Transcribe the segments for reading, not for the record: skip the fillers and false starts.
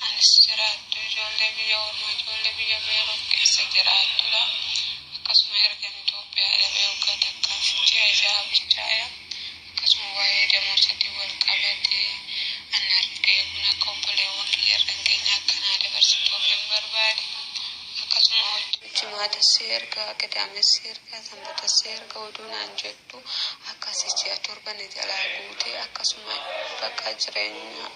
Anis jiraattu ijoollee biyya ormaa, ijoollee biyya Beerut keessa jiraattudha. Akkasuma ergan Itoophiyaa dhabee waggaa takkaaf ji'a 6 bichaadha. Akkasuma waa'ee damoosatiin wal qabatee anna irra ga'e kun akka obboleewwan kiyya irra hin geenye akka naa dabarsituufin barbaade. Akkasuma hojii Jimaata si erga, Qidaame si erga, Sanbata si erga oduu naan jettu akkasi ji'a 7 na jalaa guute. Akkasuma bakka jireenya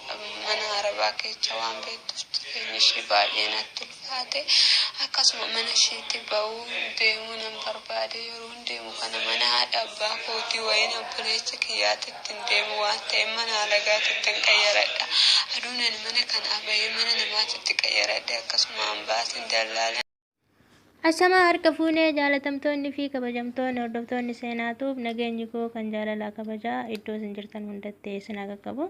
mana arabaa keecha waan beektuuf jireenyi ishii baay'ee natti ulfaate. Akkasuma mana ishiitti ba'uu deemuu nan barbaade. Yeroon deemu kana mana haadha abbaa kootii wayiin obboleessa kiyyaatittin deemu waan ta'eef mana alagaatittin qayyaradha. Aduun ani mana kanaa bahee mana namaatitti qayyaradhe akkasuma ambaasiin dallaalaan. Ashamaa harka fuunee jaalatamtoonni fi kabajamtoonni hordoftoonni Seenaa Tube, nageenyi koo kan jaalalaa kabajaa iddoo isin jirtan hundatti isin haa qaqqabu.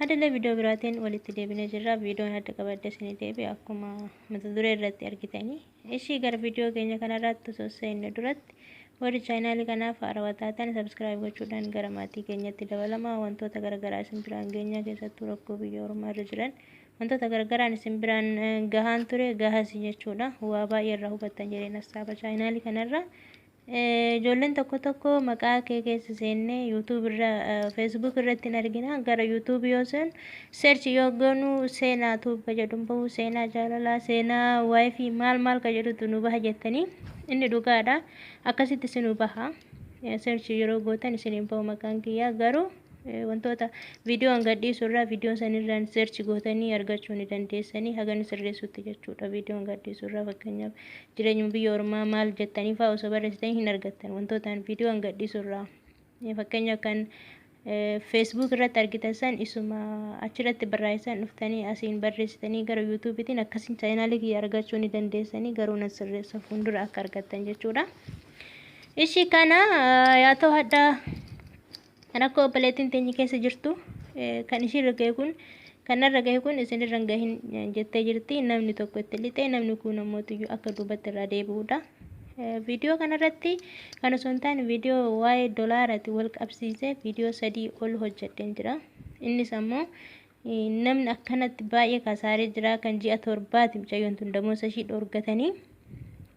Adallee viidiyoo biraatiin walitti deebinee jirra. Viidiyoon adda qabadde isinii deebi'e akkuma mata duree irratti argitanii. Ishii gara viidiyoo keenya kanarraatti osoo seenne duratti, warri chaanaalii kanaaf haarawaa taatan subscribe gochuudhaan gara maatii keenyatti dabalamaa. Wantoota garaagaraa isin biraan geenyaa, keessattuu rakkoo biyya ormaa irra jiran wantoota gargaraan isin biraan gahaan ture, gahas jechuudha. Waa baay'ee irraa hubattan jedheen assaaba chaanaalii kanarra. Ijoolleen tokko tokko maqaa kee keessa seennee YouTube irra, Facebook irratti hin argina, gara YouTube yoo seen search yoo goonu Seenaa Tube ka jedhu bahu, seenaa jaalalaa, seenaa WiFi, maal maal ka jedhutu nu baha jettanii. Inni dhugaadha, akkasitti isin baha. Search yeroo gootan isin hin bahu maqaan kiyyaa, garuu wantoota viidiyoon gadhiisu irraa viidiyoon sanirraan search gootanii argachuu ni dandeessanii hagan sirreessutti jechuudha. Viidiyoon gadhiisu irraa, fakkeenyaaf, jireenya biyya ormaa maal jettanii fa'aa osoo barreessitanii hin argattan. Wantootaan viidiyoon gadhiisu irraa, fakkeenyaaf, kan Facebook irratti argitan san isuma achirratti barreessan dhuftanii asiin barreessitanii gara YouTubeitiin akkasiin chaanaalii kiyya argachuu ni dandeessanii. Garuu nan sirreessa fuuldura akka argattan jechuudha. Ishii kana yaa ta'u, hadhaa rakkoo obboleettiin teenya keessa jirtu kan ishiirra gahe kun, kanarra gahe kun isinirra hin gahin jettee jirti. Namni tokko itti lixee namni kun ammoo akka duubatti irraa deebi'uudha. Viidiyoo kanarratti kan osoo hin taane viidiyoo waa'ee dolaaraati wal qabsiisee viidiyoo 3 ol hojjedheen jira. Innis ammoo namni akkanatti baay'ee kasaaree jira, kan ji'a 7ti mucayyoon tun damoosa ishii dhoorgatanii,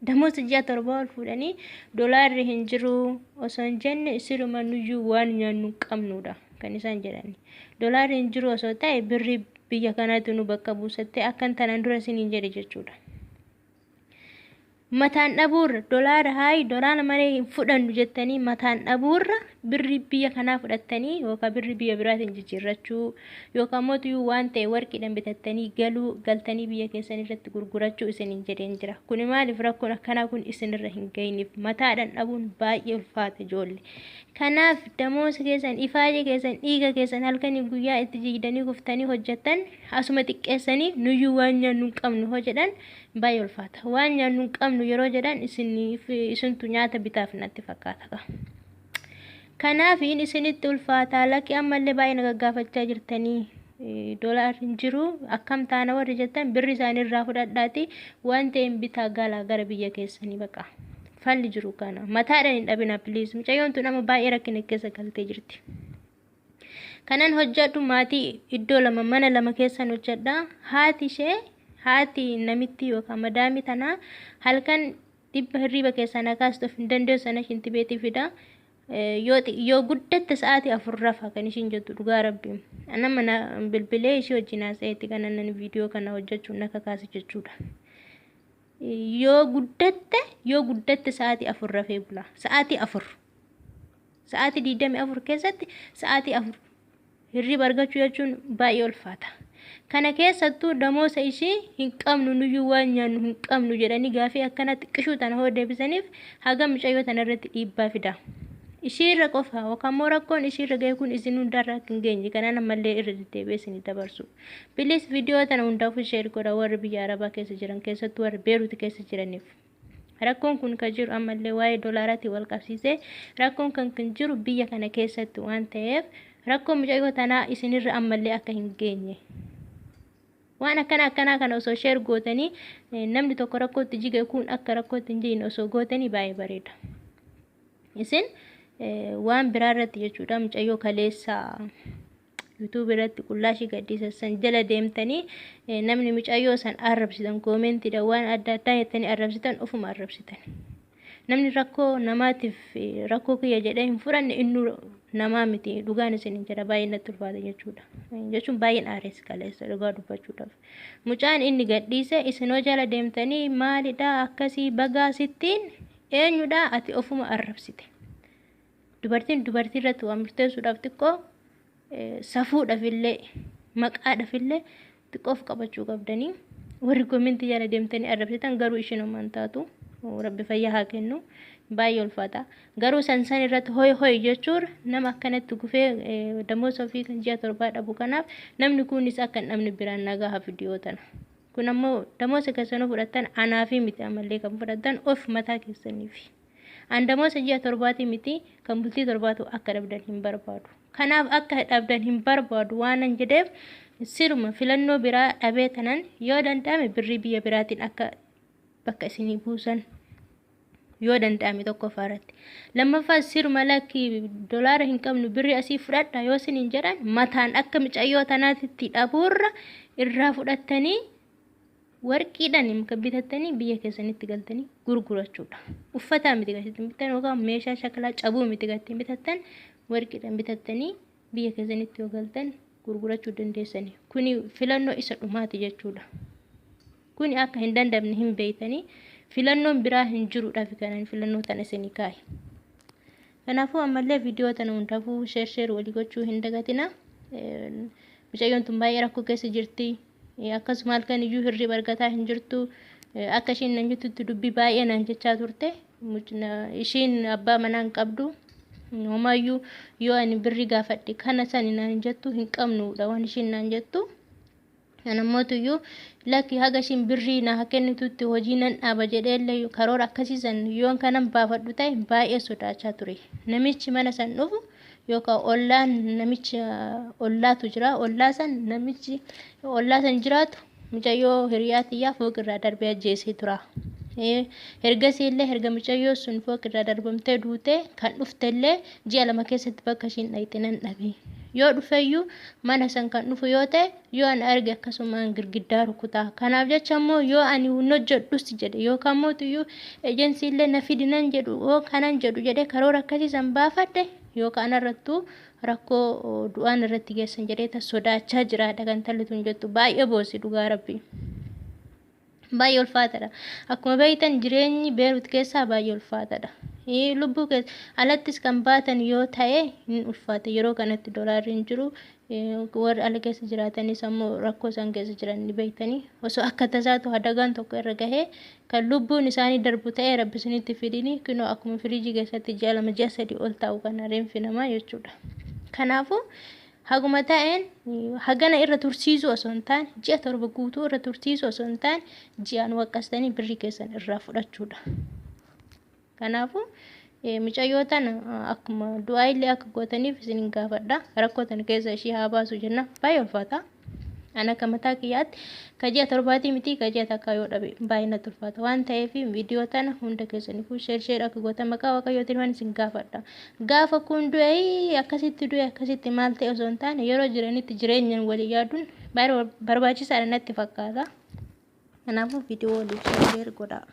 damoosa ji'a 7 ol fuudhanii. Dolaarri hin jiru osoo hin jenne, siruma nuyyuu waan nyaannu hin qabnudha kan isaan jedhani. Dolaarri hin jiru osoo ta'e birrii biyya kanaatti nu bakka buusattee akkan tanaan dura isiniin jedhe jechuudha. Mataan dhabuurra dolaara haayi dolaara malee hin fudhannu jettanii mataan dhabuurra, birrii biyya kanaa fudhattanii yookaan birrii biyya biraatiin jijjiirrachuu yookaan mootiyyuu waan ta'e warqiidhaan bitattanii galuu, galtanii biyya keessan irratti gurgurachuu isiniin jedheen jira. Kuni maaliif rakkoon akkanaa kun isinirra hin gahiniif. Mataadhaan dhabuun baay'ee ulfaata, ijoollee. Kanaaf damoosa keessan, ifaajee keessan, dhiiga keessan halkanii guyyaa itti jiidanii kuftanii hojjettan asuma xiqqeessanii nuyyuu waan nyaannu hin qabnu hoo jedhan baay'ee ulfaata. Waan nyaannu hin qabnu yeroo jedhan isiniif isintu nyaata bitaaf natti fakkaata. Kanaaf isinitti ulfaata. Lakki, ammallee baay'ee na gaggaafachaa jirtanii, dolaarri hin jiru akkam taana warri jettan, birri isaanii irraa fudhadhaati waan ta'een bitaa galaa gara biyya keessanii. Baqa falli jiru kana, mataadhaan hin dhabina please. Mucayyoon tun amma baay'ee rakkina keessa galtee jirti. Kanan hojjedhu maatii iddoo lama, mana lama keessan hojjedha. Haati ishee, haati namitti yookaan madaamii tanaa, halkan dhibba hirriiba keessaa na kaastuuf hin dandeessu, sana ishiin tibeetii fida. Yoo guddatte sa'aatii 4 rafa kan ishiin jettu, dhugaa rabbi. Nama na bilbilee ishii wajjin haasa'eetti kan annan viidiyoo kana hojjechuun na kakaase jechuudha. Yoo guddatte sa'aatii 4 rafee bula. Sa'aatii 4. Sa'aatii 24 keessatti sa'aatii 4 hirriba argachuu jechuun baay'ee ulfaata. Kana keessattuu damoosa ishii hin qabnu, nuyyuu waan nyaannu hin qabnu jedhanii gaafii akkana xiqqishuu tana hoo deebisaniif hagam mucayyoo tana irratti dhiibbaa fida. Ishiirra qofa yookaan immoo rakkoon ishiirra ga'e kun isin hundarra akka hin geenye kanaan ammallee irra deddeebi'ee isinii dabarsu. Please, viidiyoo tana hundaafuu share godha warri biyya Arabaa keessa jiran, keessattuu warri Beeruut keessa jiraniif. Rakkoon kun kan jiru ammallee waa'ee doolaaraatiin wal qabsiisee rakkoon kan jiru biyya kana keessatti waan ta'eef, rakkoon mucayyoo tanaa isinirra ammallee akka hin geenye. Waan akkana akkanaa kana osoo share gootanii, namni tokko rakkootti jige kun akka rakkootti hin jigne osoo gootanii baay'ee bareeda. Isin waan biraa irratti jechuudha, mucayyoo kaleessa YouTube irratti qullaa ishii gadhiisan san jala deemtanii namni mucayyoo san arrabsitan, koomentiidha waan adda addaa jettanii arrabsitan, ofuma arrabsitan. Namni rakkoo namaatiif rakkoo kiyya jedhee hin fudhanne inni namaa miti, dhugaan isin hin jedha. Baay'ee natti ulfaata jechuudha. Jechuun baay'een aarees kaleessa, dhugaa dubbachuudhaaf. Mucaan inni gadhiise isinoo jala deemtanii maalidha akkasii bagaa sittiin eenyudha, ati ofuma arrabsite. Dubartiin dubartii irratti waan murteessuudhaaf xiqqoo safuudhaaf illee maqaadhaaf illee xiqqoo of qabachuu qabdanii. Warri koomentii jala deemtanii arrabsitan garuu isheen homaan taatu, rabbi fayyaa haa kennu, baay'ee ulfaata. Garuu san san irratti hoy hoy jechuun nama akkanatti gufee damoosa ofii kan ji'a 7 dhabu, kanaaf namni kunis akka hin dhabne biraan nagaa haa fidiyoo tana. Kun ammoo damoosa keessanuu fudhattan anaafi miti, ammallee kan fudhattan of mataa keessaniifi. An damoosa ji'a 7 miti, kan bultii 7tu akka dhabdan hin barbaadu. Kanaaf akka dhabdan hin barbaadu waanan jedheef, siruma filannoo biraa dhabee tanan yoo danda'ame birrii biyya biraatiin akka bakka isinii buusan yoo danda'ame tokkoffaa irratti. Lammaffaa, siruma lakki dolaara hin qabnu, birrii asii fudhadha yoo isiniin jedhan, mataan akka micayyoo tanaatitti dhabuurra irraa fudhattanii warqiidhaan bitattanii biyya keessanitti galtanii gurgurachuudha. Uffataa miti kan itti bitan yookaan meeshaa shakalaa cabuu miti kan ittiin bitattan, warqiidhaan bitattanii biyya keessanitti yoo galtan gurgurachuu dandeessani. Kuni filannoo isa dhumaati jechuudha. Kuni akka hin dandamne hin beeytanii, filannoon biraa hin jiruudhaaf kanan filannoo tana isinii kaa'e. Kanaafuu ammallee viidiyoo tana hundaafuu share share walii gochuu hin dagatina. Mucayyoon tun baay'ee rakkoo keessa jirti. Akkasuma halkan iyyuu hirriba argataa hin jirtu. Akka isheen nan jettutti dubbii baay'ee naan jechaa turte. Ishiin abbaa manaa hin qabdu. Homaayyuu yoo ani birrii gaafadhe kana sani naan jettu, hin qabnudha waan ishiin naan jettu. Namoota lakki haga ishiin birrii naa kennitutti hojii nan dhaaba jedheellee karoora akkasiisan yoon kanan baafadhu ta'e baay'ee sodaachaa ture. Namichi mana san dhufu yookaan ollaan, namicha ollaatu jira. Ollaa san, namichi ollaa san jiraatu mucayyoo hiriyaa tiyyaa fooqirraa darbee ajjeesee tura. Ergasii illee erga mucayyoo sun fooqirraa darbamtee duute kan dhuftellee ji'a 2 keessatti bakka ishiin dhayxe nan dhabe. Yoo dhufeyyuu mana san kan dhufu yoo ta'e, yoo ani arge akkasumaan girgiddaa rukutaa. Kanaaf jecha immoo yoo ani hin hojjedhus jedhe yookaan mootiyyuu ejensii illee na fidi nan jedhu, yoo kanan jedhu jedhee karoora akkasii san baafadhe, yookaan irrattuu rakkoo du'aan irratti geessan jedhee sodaachaa jiraadha kan talli tun jettu. Baay'ee boossi, dhugaa rabbi. Baay'ee ulfaataadha. Akkuma beektan jireenyi Beerut keessaa baay'ee ulfaataadha. Lubbuu keessa alattis kan baatan yoo ta'e hin ulfaata. Yeroo kanatti dolaarri hin jiru. Warri ala keessa jiraatanis ammoo rakkoo isaan keessa jiran ni beektanii. Osoo akka tasaatu adagaan tokko irra gahee kan lubbuun isaanii darbu ta'ee, rabbi isinitti fidini, kunoo akkuma firiijii keessatti ji'a 2, ji'a 3 ol taa'u kana reenfi namaa jechuudha. Kanaafuu haguma ta'een hagana irra tursiisuu osoo hin taane, ji'a 7 guutuu irra tursiisuu osoo hin taane, ji'aan waqqastanii birrii keessan irraa fudhachuudha. Kanaafuu mucayyoo tana akkuma du'aa illee akka gootaniif isin gaafadha. Rakkoo tana keessa ishii haa baasu jenna. Baay'ee ulfaata. Ana akka mataa kiyyaatti ka ji'a 7 miti, ka ji'a 1 yoo dhabe baay'ee natti ulfaata waan ta'eef, viidiyoo tana hunda keessaniifuu share share akka gootan maqaa Waaqayyootiin waan isin gaafadha. Gaafa kun du'e, akkasitti du'e, akkasitti maal ta'e osoo hin taane, yeroo jiranitti jireenyaan walii yaaduun baay'ee barbaachisaadha natti fakkaata. Kanaafuu viidiyoo waliif share godhaa.